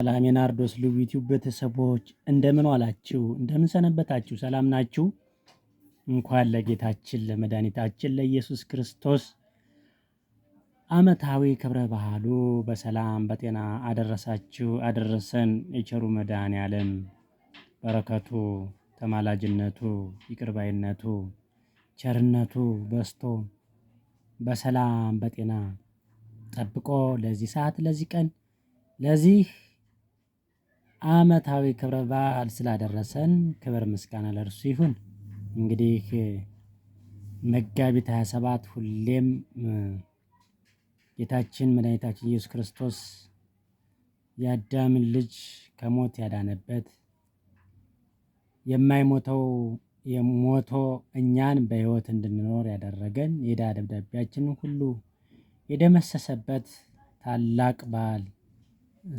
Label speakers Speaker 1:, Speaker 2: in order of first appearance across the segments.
Speaker 1: ሰላም የናርዶስ ልዩ ዩቲዩብ ቤተሰቦች እንደምን ዋላችሁ? እንደምን ሰነበታችሁ? ሰላም ናችሁ? እንኳን ለጌታችን ለመድኃኒታችን ለኢየሱስ ክርስቶስ ዓመታዊ ክብረ በዓሉ በሰላም በጤና አደረሳችሁ አደረሰን። የቸሩ መድኃኔዓለም በረከቱ፣ ተማላጅነቱ፣ ይቅርባይነቱ፣ ቸርነቱ በዝቶ በሰላም በጤና ጠብቆ ለዚህ ሰዓት ለዚህ ቀን ለዚህ ዓመታዊ ክብረ በዓል ስላደረሰን ክብር ምስጋና ለእርሱ ይሁን። እንግዲህ መጋቢት 27 ሁሌም ጌታችን መድኃኒታችን ኢየሱስ ክርስቶስ የአዳምን ልጅ ከሞት ያዳነበት፣ የማይሞተው የሞቶ እኛን በሕይወት እንድንኖር ያደረገን፣ የዕዳ ደብዳቤያችንን ሁሉ የደመሰሰበት ታላቅ በዓል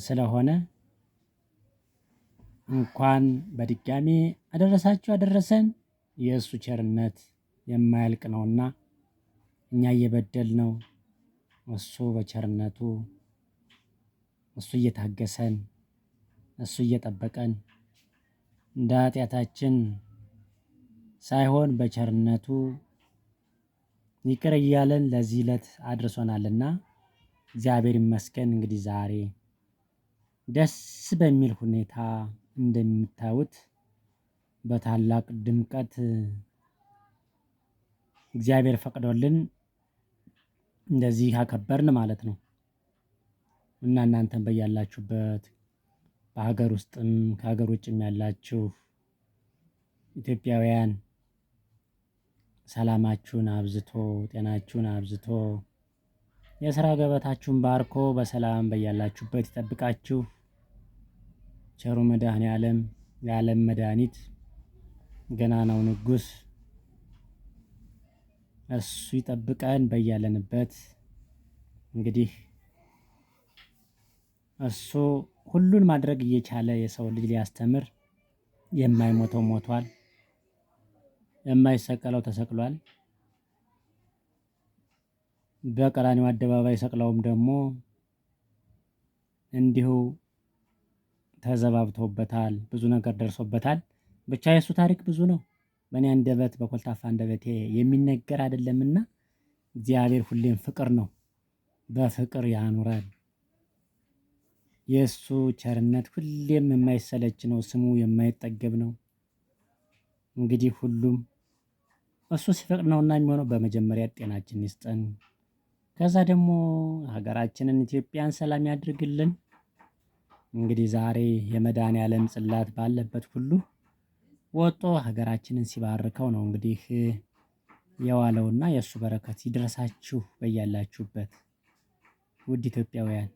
Speaker 1: ስለሆነ እንኳን በድጋሜ አደረሳችሁ አደረሰን። የእሱ ቸርነት የማያልቅ ነውና እኛ እየበደል ነው፣ እሱ በቸርነቱ እሱ እየታገሰን እሱ እየጠበቀን እንደ ኃጢአታችን ሳይሆን በቸርነቱ ይቅር እያለን ለዚህ ዕለት አድርሶናልና እግዚአብሔር ይመስገን። እንግዲህ ዛሬ ደስ በሚል ሁኔታ እንደምታዩት በታላቅ ድምቀት እግዚአብሔር ፈቅዶልን እንደዚህ አከበርን ማለት ነው። እና እናንተም በያላችሁበት በሀገር ውስጥም ከሀገር ውጭም ያላችሁ ኢትዮጵያውያን ሰላማችሁን አብዝቶ ጤናችሁን አብዝቶ የስራ ገበታችሁን ባርኮ በሰላም በያላችሁበት ይጠብቃችሁ። ቸሩ መድኃኔዓለም የዓለም መድኃኒት ገናናው ንጉስ እሱ ይጠብቀን በያለንበት። እንግዲህ እሱ ሁሉን ማድረግ እየቻለ የሰው ልጅ ሊያስተምር የማይሞተው ሞቷል፣ የማይሰቀለው ተሰቅሏል። በቀራንዮ አደባባይ ሰቅለውም ደግሞ እንዲሁ ተዘባብቶበታል፣ ብዙ ነገር ደርሶበታል። ብቻ የእሱ ታሪክ ብዙ ነው። በእኔ አንደበት በኮልታፋ አንደበቴ የሚነገር አይደለምና እግዚአብሔር ሁሌም ፍቅር ነው። በፍቅር ያኑረን። የእሱ ቸርነት ሁሌም የማይሰለች ነው። ስሙ የማይጠገብ ነው። እንግዲህ ሁሉም እሱ ሲፈቅድ ነውና የሚሆነው። በመጀመሪያ ጤናችን ይስጠን። ከዛ ደግሞ ሀገራችንን ኢትዮጵያን ሰላም ያድርግልን። እንግዲህ ዛሬ የመድኃኔዓለም ጽላት ባለበት ሁሉ ወጦ ሀገራችንን ሲባርከው ነው እንግዲህ የዋለውና የእሱ በረከት ይድረሳችሁ በያላችሁበት ውድ ኢትዮጵያውያን።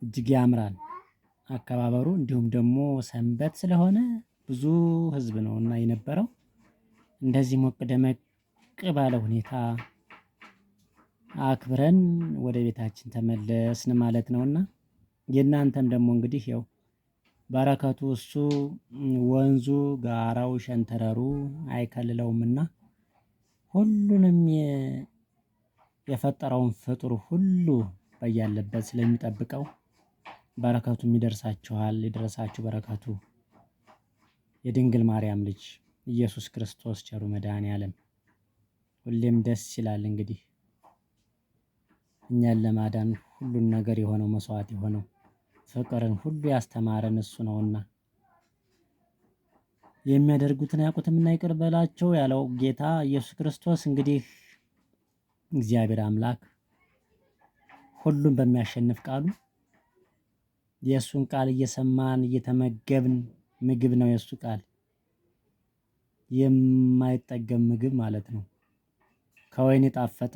Speaker 1: እጅግ ያምራል አከባበሩ። እንዲሁም ደግሞ ሰንበት ስለሆነ ብዙ ሕዝብ ነው እና የነበረው እንደዚህ ሞቅ ደመቅ ባለ ሁኔታ አክብረን ወደ ቤታችን ተመለስን ማለት ነውና የእናንተም ደግሞ እንግዲህ ያው በረከቱ እሱ ወንዙ ጋራው ሸንተረሩ አይከልለውምና ሁሉንም የፈጠረውን ፍጡር ሁሉ በያለበት ስለሚጠብቀው በረከቱም ይደርሳችኋል። ይድረሳችሁ በረከቱ የድንግል ማርያም ልጅ ኢየሱስ ክርስቶስ ቸሩ መድኃኔዓለም ሁሌም ደስ ይላል። እንግዲህ እኛን ለማዳን ሁሉን ነገር የሆነው መስዋዕት የሆነው ፍቅርን ሁሉ ያስተማረን እሱ ነውና የሚያደርጉትን አያውቁትምና ይቅር በላቸው ያለው ጌታ ኢየሱስ ክርስቶስ እንግዲህ እግዚአብሔር አምላክ ሁሉን በሚያሸንፍ ቃሉ የእሱን ቃል እየሰማን እየተመገብን፣ ምግብ ነው የእሱ ቃል፣ የማይጠገብ ምግብ ማለት ነው። ከወይን የጣፈጠ።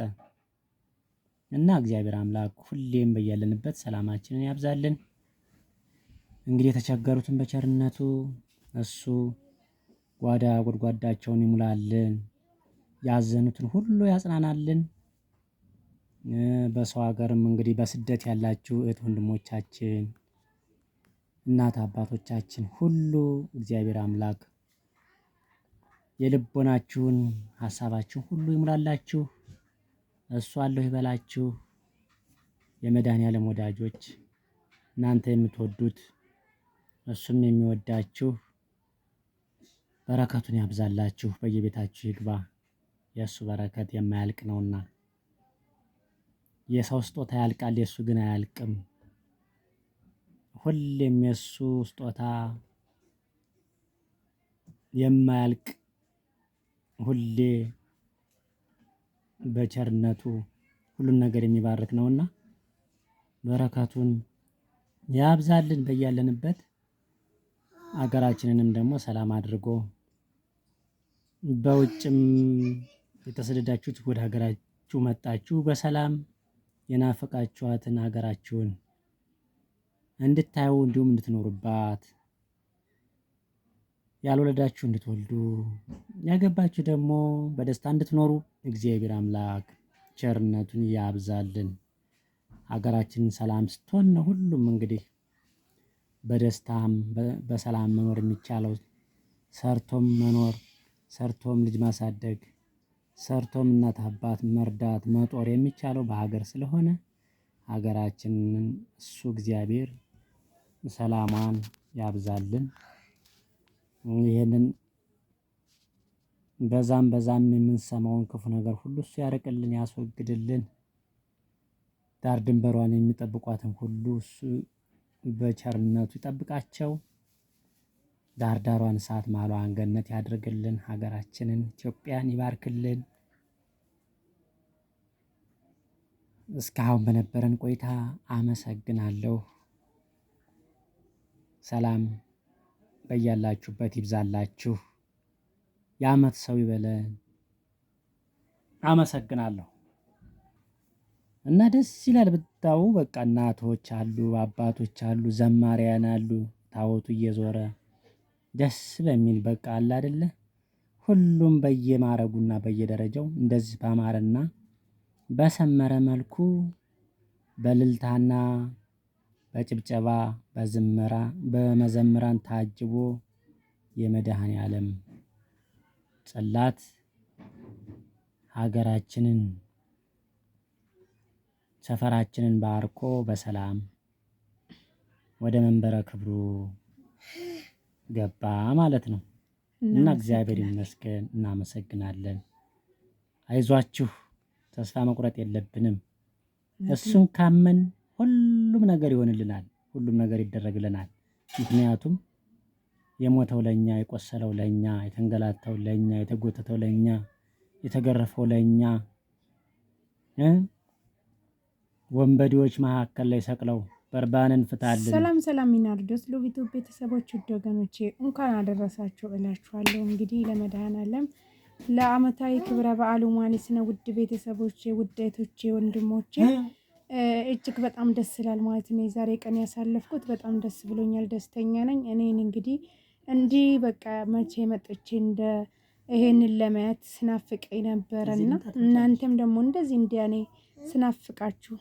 Speaker 1: እና እግዚአብሔር አምላክ ሁሌም በያለንበት ሰላማችንን ያብዛልን። እንግዲህ የተቸገሩትን በቸርነቱ እሱ ጓዳ ጎድጓዳቸውን ይሙላልን፣ ያዘኑትን ሁሉ ያጽናናልን። በሰው ሀገርም እንግዲህ በስደት ያላችሁ እህት ወንድሞቻችን፣ እናት አባቶቻችን ሁሉ እግዚአብሔር አምላክ የልቦናችሁን ሀሳባችሁን ሁሉ ይሙላላችሁ። እሱ አለሁ ይበላችሁ። የመድኃኔዓለም ወዳጆች እናንተ የምትወዱት እሱም የሚወዳችሁ በረከቱን ያብዛላችሁ፣ በየቤታችሁ ይግባ። የእሱ በረከት የማያልቅ ነውና የሰው ስጦታ ያልቃል፣ የእሱ ግን አያልቅም። ሁሌም የእሱ ስጦታ የማያልቅ ሁሌ በቸርነቱ ሁሉን ነገር የሚባርክ ነውና በረከቱን ያብዛልን በያለንበት። አገራችንንም ደግሞ ሰላም አድርጎ በውጭም የተሰደዳችሁት ወደ ሀገራችሁ መጣችሁ በሰላም የናፈቃችኋትን ሀገራችሁን እንድታዩ እንዲሁም እንድትኖሩባት፣ ያልወለዳችሁ እንድትወልዱ፣ ያገባችሁ ደግሞ በደስታ እንድትኖሩ እግዚአብሔር አምላክ ቸርነቱን ያብዛልን። ሀገራችንን ሰላም ስትሆን ነው ሁሉም እንግዲህ በደስታም በሰላም መኖር የሚቻለው። ሰርቶም መኖር፣ ሰርቶም ልጅ ማሳደግ፣ ሰርቶም እናት አባት መርዳት መጦር የሚቻለው በሀገር ስለሆነ ሀገራችንን እሱ እግዚአብሔር ሰላሟን ያብዛልን። ይህንን በዛም በዛም የምንሰማውን ክፉ ነገር ሁሉ እሱ ያርቅልን፣ ያስወግድልን። ዳር ድንበሯን የሚጠብቋትን ሁሉ እሱ በቸርነቱ ይጠብቃቸው። ዳር ዳሯን እሳት መሃሏን ገነት ያድርግልን። ሀገራችንን ኢትዮጵያን ይባርክልን። እስካሁን በነበረን ቆይታ አመሰግናለሁ። ሰላም በያላችሁበት ይብዛላችሁ። የዓመት ሰው ይበለን። አመሰግናለሁ። እና ደስ ይላል ብታዩ፣ በቃ እናቶች አሉ፣ አባቶች አሉ፣ ዘማሪያን አሉ። ታቦቱ እየዞረ ደስ በሚል በቃ አለ አይደለ፣ ሁሉም በየማረጉና በየደረጃው እንደዚህ ባማረና በሰመረ መልኩ በእልልታና በጭብጨባ በዝመራ በመዘምራን ታጅቦ የመድኃኔዓለም ጽላት ሀገራችንን ሰፈራችንን ባርኮ በሰላም ወደ መንበረ ክብሩ ገባ ማለት ነው። እና እግዚአብሔር ይመስገን፣ እናመሰግናለን። አይዟችሁ፣ ተስፋ መቁረጥ የለብንም። እሱን ካመን ሁሉም ነገር ይሆንልናል፣ ሁሉም ነገር ይደረግልናል። ምክንያቱም የሞተው ለኛ፣ የቆሰለው ለኛ፣ የተንገላታው ለኛ፣ የተጎተተው ለኛ፣ የተገረፈው ለኛ፣ ወንበዴዎች መካከል ላይ ሰቅለው በርባንን ፍታልን።
Speaker 2: ሰላም ሰላም፣ ሚናርዶስ ሎቪቱ ቤተሰቦች፣ ውድ ወገኖቼ እንኳን አደረሳችሁ እላችኋለሁ። እንግዲህ ለመድኃኔዓለም ለዓመታዊ ክብረ በዓሉ ማለት ነው። ውድ ቤተሰቦቼ፣ ውድ እህቶቼ፣ ወንድሞቼ እጅግ በጣም ደስ ይላል ማለት ነው። የዛሬ ቀን ያሳለፍኩት በጣም ደስ ብሎኛል፣ ደስተኛ ነኝ። እኔን እንግዲህ እንዲህ በቃ መቼ መጥቼ እንደ ይሄንን ለማየት ስናፍቀኝ ነበረና እናንተም ደግሞ እንደዚህ እንዲያኔ ስናፍቃችሁ